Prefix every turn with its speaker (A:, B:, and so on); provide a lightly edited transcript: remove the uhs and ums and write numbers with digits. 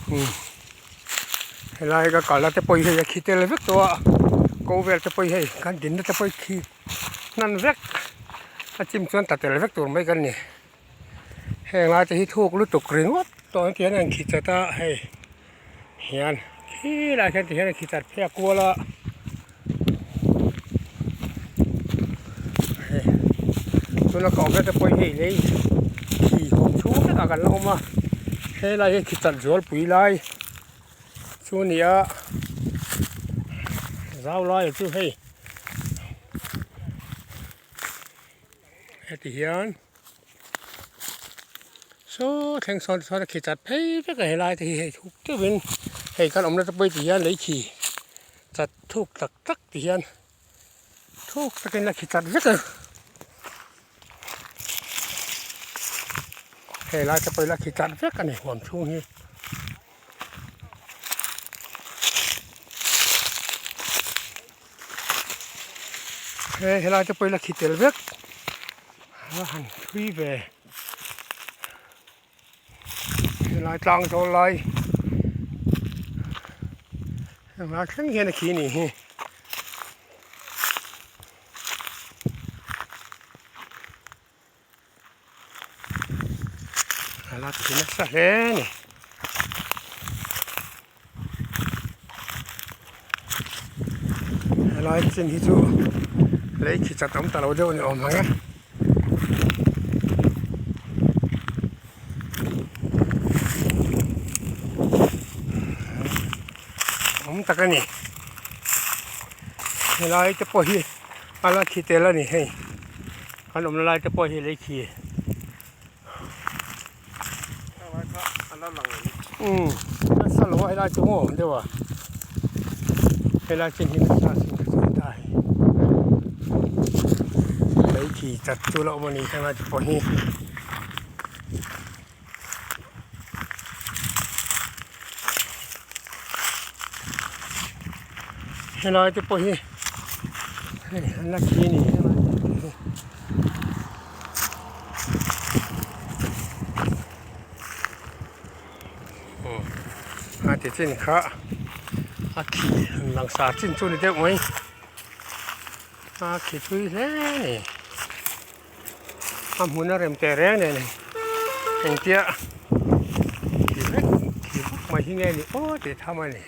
A: Umm helai ka kalna te pawh hi hei a khi tel vek tawh a ko vel te pawh hi hei kan dinna te pawh hi khi hnan vek a chim chuan ta tel vek tur mai kan ni heng lai te hi thuk lutuk ringawt tawh ang tihian a in khi chat a hei hian khilaiah khian tihian a khi chat phei a kual a hei tuna ka awm na te pawh hi hei lei khi khawm chhung vekah kan la awm a helai hi khi chat zualpui lai chu a ni a zau laiah chu hei heti hian. Saw thleng sawn sawn a khi chat phei vek a helai te hi hei thuk deuhin hei kan awmna te pawh hi ti hian lei khi chat thuk tak tak ti hian thuk takin a khi chat vek a hei lai te pawh hi la khi chat vek a ni huam chhung hi. He helai te pawh hi la khi tel vek a han thui ve helai tlang zawl lai helai thleng hian a khi a nih hi. A la thi nasa hle a ni. Helai chin hi chu lei khi chat awm ta lo deuh a ni awm ang e. Awm tak a ni. Helai te pawh hi a la khi tel a ni hei. Kan awmna lai te pawh hi lei khi umm nasa lo a helai chu maw deuh a helai chin hi nasa chin ka sawi ta hei lei khi chat chu la awm a ni helai te pawh hi. Helai te pawh hi hei an la khi a ni helai te hi aw a ti chin kha a khi han langsar chin chu a ni deuh mai a khi thui hle a ni. A hmun a rem teh reng nen engtia khi vek khi vek mai hi nge ni aw tih tham a ni.